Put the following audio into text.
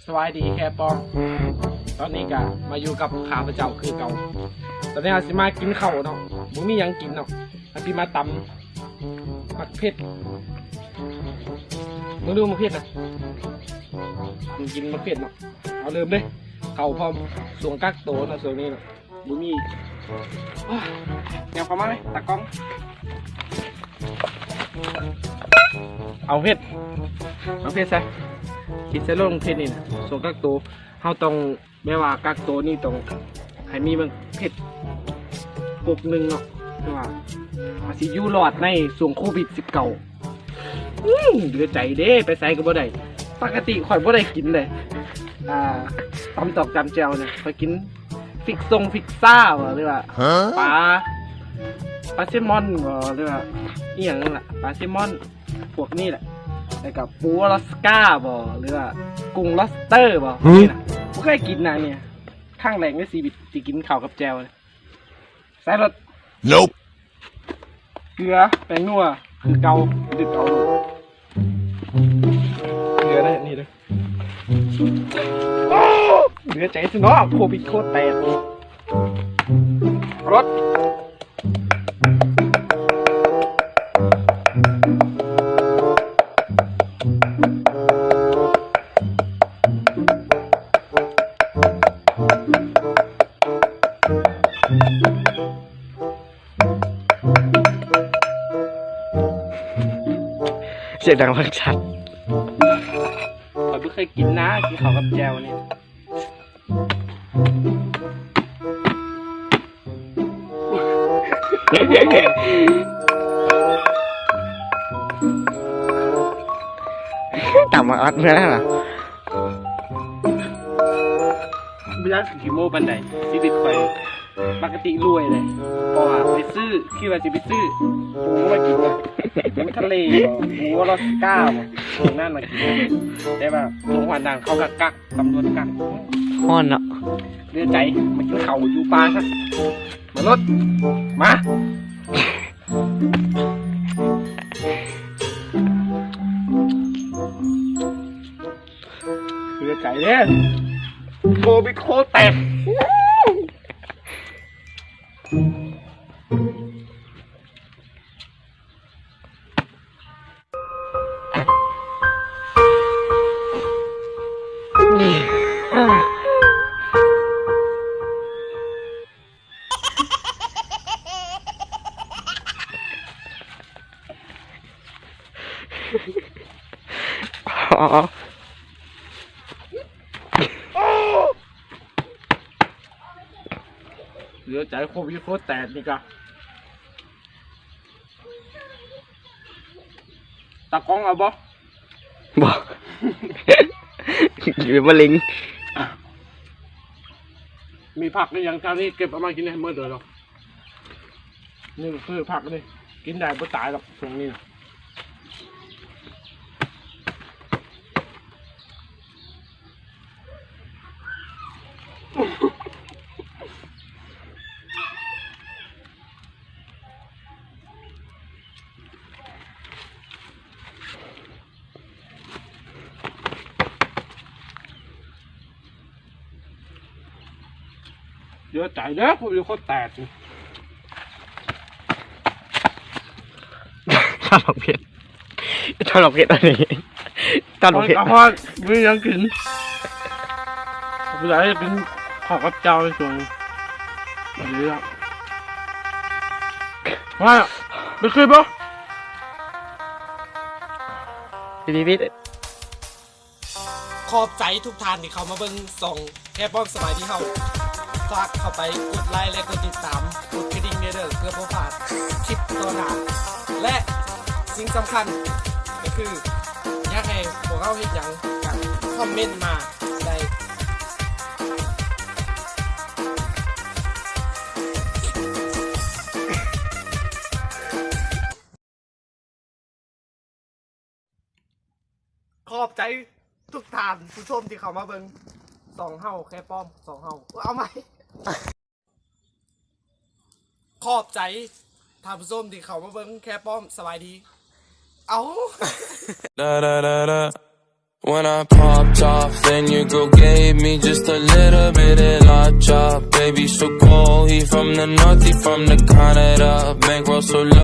ສະບາຍດີແຄປອງ, ຕອນນີ້ກະມາຢູ່ກັບຂ້າພະເຈົ້າຄືເກົ່າ. ຕອນນີ້ເຮົາຊິມາກິນເຂົ້າເນາະ, ບໍ່ມີຫຍັງກິນເນາະ, ເຮົາຊິມາຕຳໝາກເຜັດ. ເບິ່ງດູໝາກເຜັດນະ, ກິນໝາກເຜັດເນາະ. ເຮົາເລີ່ມເລີຍ, ເຂົ້າພ້ອມຊ່ວງກັກໂຕເນາະ ຊ່ວງນີ້ເນາະ. ບໍ່ມີ. ໂອ້ຍ ຫຍັບເຂົ້າມາເລີຍຕາກ້ອງ. ເອົາເຜັດ ເອົາເຜັດໃສ່ ກິນໃສ່ໂລດເຜັດນີ້ນະ. ຊ່ວງກັກໂຕເຮົາຕ້ອງ ແບບວ່າກັກໂຕນີ້ຕ້ອງໃຫ້ມີໝາກເຜັດປົກໜຶ່ງເນາະ, ເພາະວ່າເຮົາຊິຢູ່ລອດໃນຊ່ວງໂຄວິດສິບເກົ້າ. ອືມ ເຫຼືອໃຈເດ້ ໄປໃສກໍບໍ່ໄດ້. ປົກກະຕິຂ້ອຍບໍ່ໄດ້ກິນເດ້ ອ່າ ຕຳຕອກຈຳແຈ່ວນະ, ຂ້ອຍກິນ ຟິກຊົງຟິກຊາບໍ ຫຼືວ່າ ຮະ? ປາ ປາແຊມອນບໍ ຫຼືວ່າອີ່ຫຍັງລະ ປາແຊມອນ ພວກນີ້ແຫຼະ. ແລ້ວກໍປູອາລາສກາບໍ ຫຼືວ່າກຸ້ງລັອບສເຕີບໍ ຫືມ ນີ້ນະ ບໍ່ເຄີຍກິນນະນີ້. ຄັ້ງແລກໃນຊີວິດທີ່ກິນເຂົ້າກັບແຈ່ວ. ໃສ່ລົດ ໂນບ ເກືອ ແປ້ງນົວ ຄືເກົ່າ ຄືເກົ່າ. ເກືອໄດ້ນີ້ເດີ. ໂອ້ ເຫຼືອໃຈຊະເນາະ ໂຄວິດໂຄແຕກ. ລົດ ສຽງດັງຟັງຊັດ. ຂ້ອຍບໍ່ເຄີຍກິນນະ ກິນເຂົ້າກັບແຈ່ວນີ້. ຕຳມາອັດເມື່ອນັ້ນນະ. ບໍ່ຢາກຊິຂີ້ໂມ້ປານໃດ ຊີວິດຂ້ອຍ ປົກກະຕິລວຍເລີຍ ເພາະວ່າໄປຊື້ ຄິດວ່າຊິໄປຊື້ ໂອ້ ມາກິນນະ ໝູທະເລບໍ ໝູອາລາສກາບໍ ພວກນັ້ນມາກິນ. ແຕ່ວ່າໂຮງອາຫານເຂົາກໍກັກ ຕຳຫຼວດກັກ. ຮ້ອນເນາະ ເຫຼືອໃຈ ມາກິນເຂົ້າຢູ່ປ່າຊະ. ມາລົດ ມາ ເຫຼືອໃຈເດ້ ໂຄວິດໂຄແຕກ. ອໍ ເຫຼືອໃຈ ໂຄວິດໂຄແຕກນີ້ກະ ຕາກ້ອງເອົາບໍ່? ບໍ່ ກິນເປັນມະເຮັງ. ມີຜັກອີ່ຫຍັງແຖວນີ້ ເກັບເອົາມາກິນໃຫ້ໝົດເດີ. ນີ້ຄືຜັກນີ້ ກິນໄດ້ບໍ່ຕາຍດອກຊ່ວງນີ້ນະ. ເຫຼືອໃຈເດີ ໂຄວິດໂຄແຕກນີ້. ທາດບັກເຜັດ ທາດບັກເຜັດອັນນີ້ ທາດບັກເຜັດ. ໂອ້ຍ ກະຮ້ອນ ບໍ່ມີຫຍັງກິນ ບໍ່ໄດ້ກິນເຂົ້າກັບເຈົ້າໃນຊ່ວງນີ້. ມາ ໄປຄືບໍ່? ຂອບໃຈທຸກທ່ານທີ່ເຂົ້າມາເບິ່ງຊ່ອງແຄປ້ອມສະບາຍດີເຮົາ. ຝາກເຂົ້າໄປກົດໄລ ແລະ ກົດຕິດຕາມ ກົດກະດິ່ງແດ່ເດີ ເພື່ອບໍ່ພາດຄລິບຕໍ່ໜ້າ ແລະ ສິ່ງສຳຄັນກໍຄື ຢາກໃຫ້ພວກເຮົາເຮັດຫຍັງ ກໍຄອມເມັນມາໄດ້. ຂອບໃຈທຸກທ່ານຜູ້ຊົມທີ່ເຂົ້າມາເບິ່ງຊ່ອງເຮົາ ແຄປ້ອມ ຊ່ອງເຮົາ ເອົາໃໝ່. ຂ ຂອບໃຈທ່ານຜູ້ຊົມທີ່ເຂົ້າມາເບິ່ງແຄ່ປ້ອມ. ສະບາຍດີ. ເອົ້າ Da da da da. When I popped off, then your girl gave me just a little bit of la chop. Baby so cold, he from the north, he from the Canada. Bankroll so low.